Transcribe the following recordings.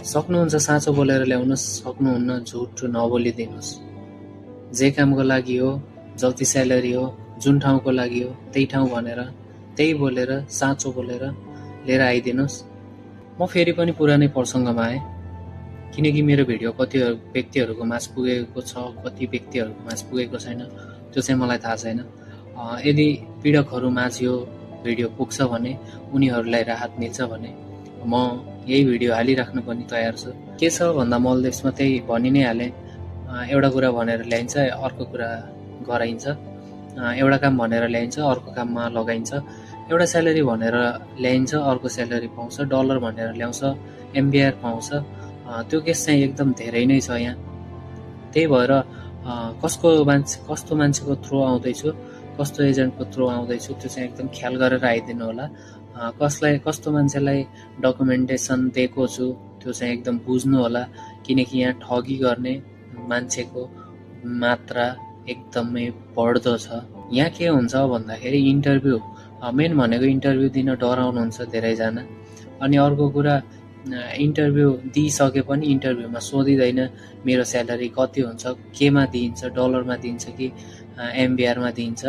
सक्नुहुन्छ साँचो बोलेर ल्याउनुहोस्, सक्नुहुन्न झुट नबोलिदिनुहोस्। जे कामको लागि हो, जति स्यालेरी हो, जुन ठाउँको लागि हो त्यही ठाउँ भनेर त्यही बोलेर साँचो बोलेर लिएर आइदिनुहोस्। म फेरि पनि पुरानै प्रसङ्गमा आएँ, किनकि मेरो भिडियो कति व्यक्तिहरूको माझ पुगेको छ, कति व्यक्तिहरूको माझ पुगेको छैन त्यो चाहिँ मलाई थाहा छैन। यदि पीडकहरू माझ यो भिडियो पुग्छ भने, उनीहरूलाई राहत मिल्छ भने म यही भिडियो हालिराख्न पनि तयार छु। के छ भन्दा मलदेशमा त्यही भनि नै हालेँ, एउटा कुरा भनेर ल्याइन्छ, अर्को कुरा गराइन्छ। एउटा काम भनेर ल्याइन्छ, अर्को काममा लगाइन्छ। एउटा स्यालेरी भनेर ल्याइन्छ, अर्को स्यालेरी पाउँछ। डलर भनेर ल्याउँछ, एमबिआर पाउँछ। त्यो केस चाहिँ एकदम धेरै नै छ यहाँ। त्यही भएर कस्तो मान्छेको थ्रो आउँदैछु, कस्तो एजेन्टको थ्रो आउँदैछु त्यो चाहिँ एकदम ख्याल गरेर आइदिनु होला। कस्तो मान्छेलाई डकुमेन्टेसन दिएको छु त्यो चाहिँ एकदम बुझ्नु होला, किनकि यहाँ ठगी गर्ने मान्छेको मात्रा एकदमै बढ्दो छ। यहाँ के हुन्छ भन्दाखेरि इन्टरभ्यू, मेन भनेको इन्टरभ्यू दिन डराउनुहुन्छ धेरैजना। अनि अर्को कुरा, इन्टरभ्यू दिइसके पनि इन्टरभ्यूमा सोधिँदैन मेरो स्यालेरी कति हुन्छ, केमा दिइन्छ, डलरमा दिन्छ कि एमबिआरमा दिन्छ,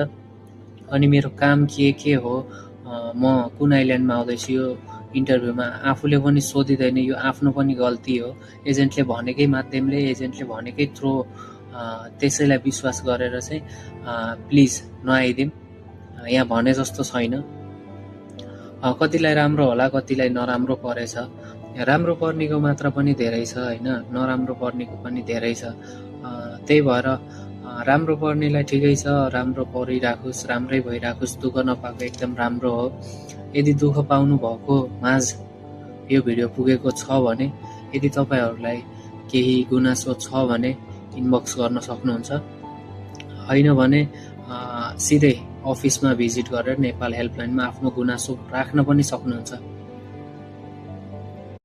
अनि मेरो काम के हो, म कुन आइल्यान्डमा आउँदैछु, यो इन्टरभ्यूमा आफूले पनि सोधिँदैन। यो आफ्नो पनि गल्ती हो। एजेन्टले भनेकै माध्यमले, एजेन्टले भनेकै थ्रो त्यसैलाई विश्वास गरेर चाहिँ प्लिज नआइदिउँ, यहाँ भने जस्तो छैन। कतिलाई राम्रो होला, कतिलाई नराम्रो परेछ। राम्रो पर्नेको मात्रा पनि धेरै छ होइन, नराम्रो पर्नेको पनि धेरै छ। त्यही भएर राम्रो पर्नेलाई ठिकै छ, राम्रो परिराखोस्, राम्रै भइराखोस्, दुःख नपाएको एकदम राम्रो हो। यदि दुःख पाउनु भएको माझ यो भिडियो पुगेको छ भने, यदि तपाईहरूलाई केही गुनासो छ भने इनबक्स गर्न सक्नुहुन्छ, होइन भने सिधै अफिसमा भिजिट गरेर नेपाल हेल्पलाइनमा आफ्नो गुनासो राख्न पनि सक्नुहुन्छ।